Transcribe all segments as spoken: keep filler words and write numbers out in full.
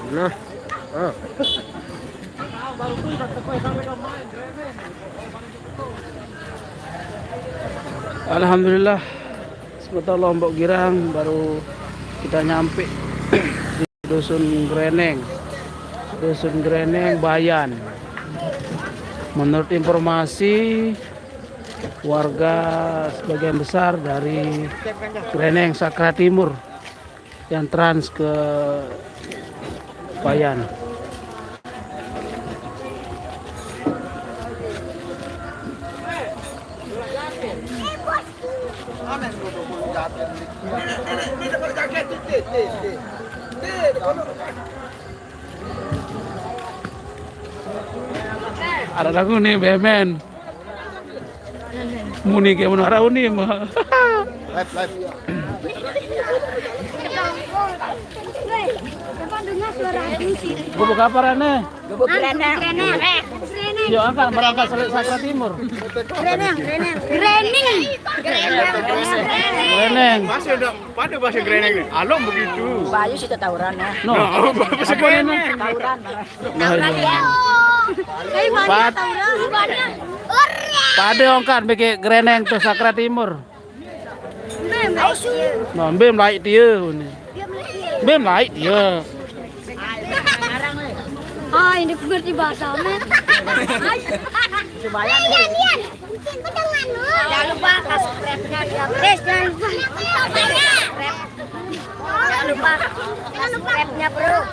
Nah, ah. Alhamdulillah, seputar Lombok Girang baru kita nyampe di Dusun Greneng. Dusun Greneng, Bayan. Menurut informasi, warga sebagian besar dari Greneng, Sakra Timur, yang trans ke Bayan. Ada lagu nih, Bemen. Muni kayak mana, ada Uni mah. Live, live. Gue buka apa, Rane? Gubuk Renang. Renang. Yuk, angkat, berangkat Sel-, Sakra Timur. Renang, Renang. Rening. Renang. Masih ada pada bahasa Greneng nih. Alom begitu. Bayu sih tawuran ya. No. Nah, apa bahasa Greneng? Tawuran. Nah, iya. Saya banyak Pat- tawuran. Banyak. Pada ongkat bikin Greneng tuh Sakra Timur. Nah, mbem laik dia ni. Mbem laik dia. Ah, ini pengerti bahasa, men. Jangan lupa subscribe-nya, guys. Jangan lupa. Jangan lupa subscribe-nya, bro.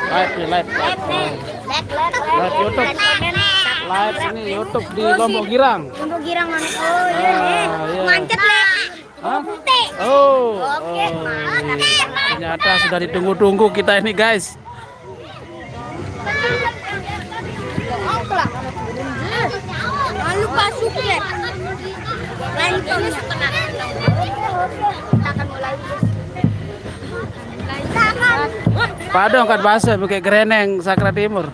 Live, live, live. Live nih. Live, live, live. Live YouTube. Live ini YouTube di Lombok Girang. Lombok Girang, mana? Oh, iya, nih. Ah, iya. Mancet, Le. Hah? Putih. Oh, oke, oh, mantap. Iya. Ternyata sudah ditunggu-tunggu kita ini, guys. Jangan lupa subscribe. Lain tahun. Kita akan mulai. Padahal kan bahasa pakai Greneng Sakra Timur.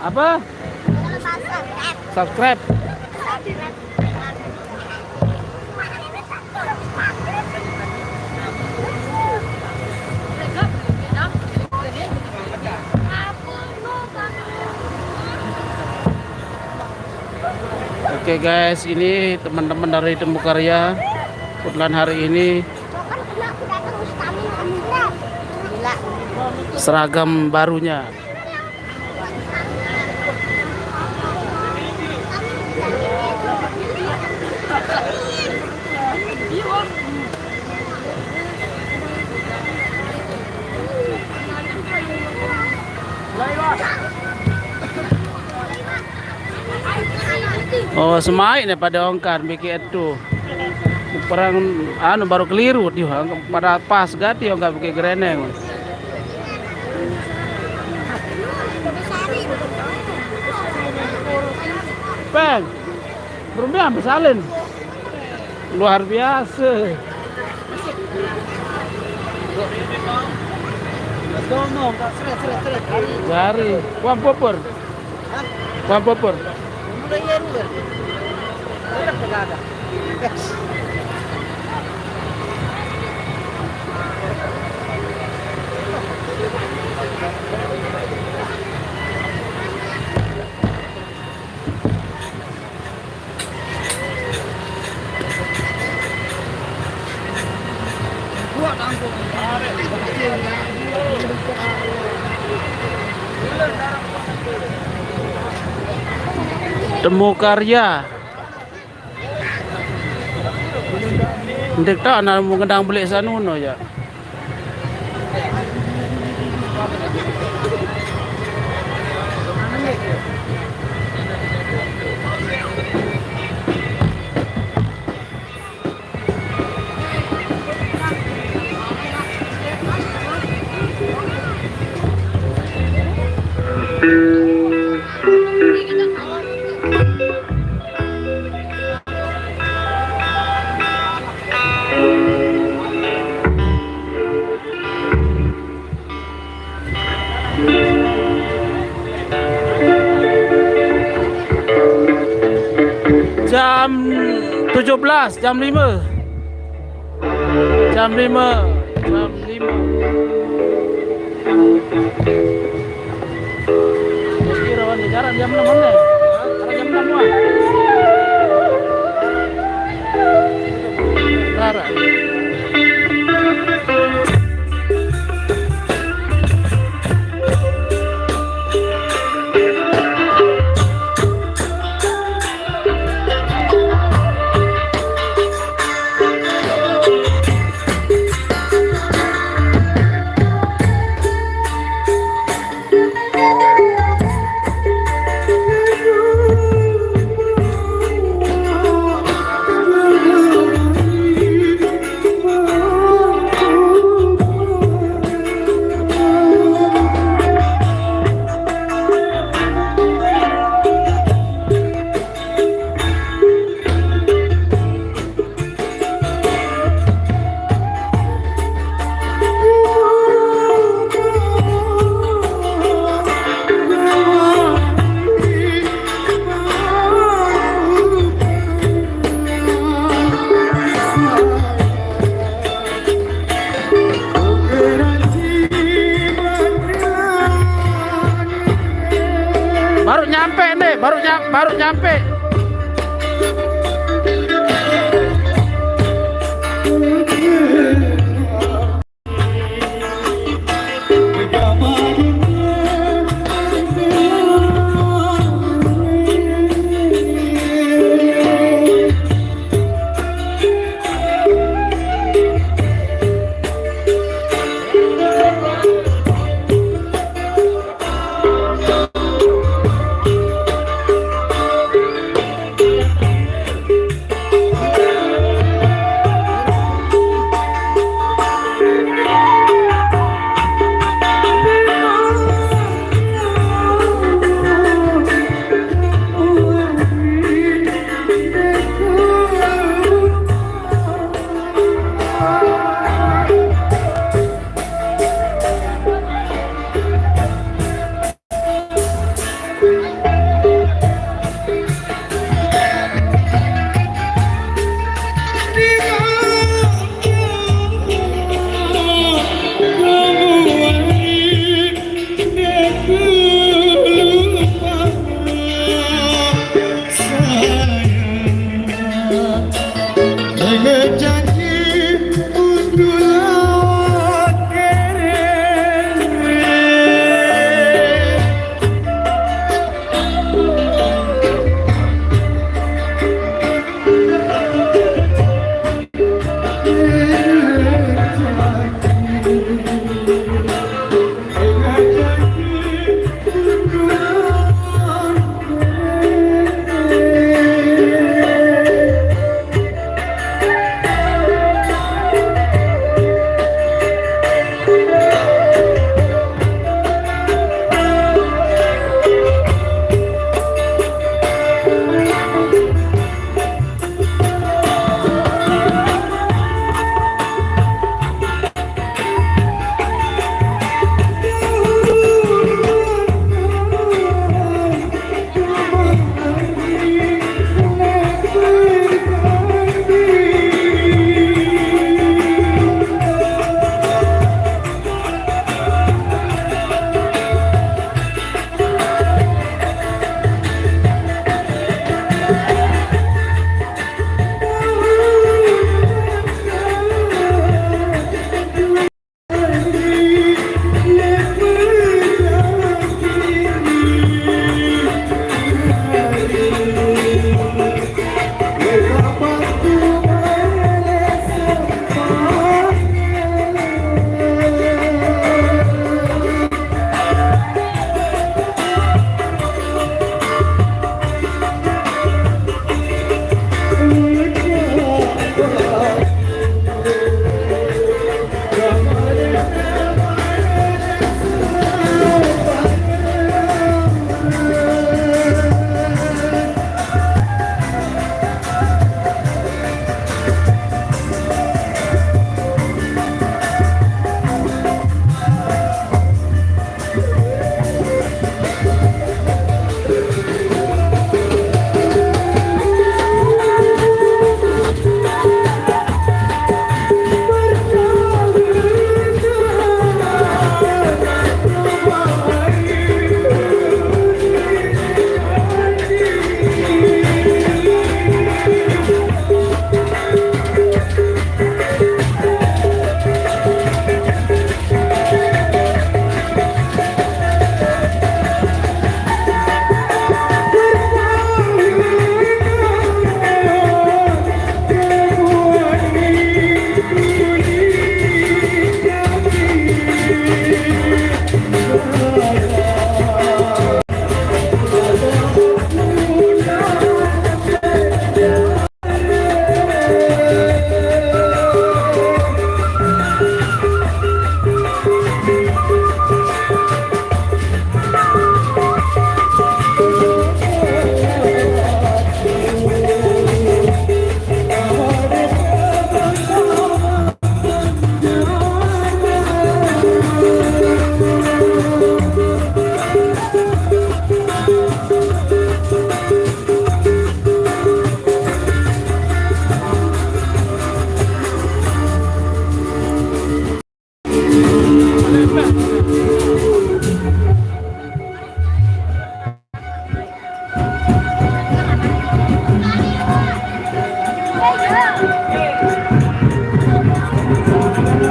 Apa? Subscribe. Oke guys, ini teman-teman dari Temu Karya. Kebetulan hari ini seragam barunya. Oh, semai nih pada ongkar bikin itu. Perang anu baru keliru dia, pada pas gati ongkar bikin Greneng. Peng, berumbi ambil salin. Luar biasa. Let's go, no, seret, seret, seret. Lari. Kuam popor. Hah? Kuam popor. Mulai ya, dulu. Tetap tidak ada. Temu Karya. Ndik tak nak mau ngendang belik sanu no ya. Jam tujuh belas, jam lima. Jam lima. Jam lima. Kira-kira wan, jarak jam enam mana? Jarak jam enam, wan. Jarak. Baru nyampe nih, baru nyam-, baru nyampe.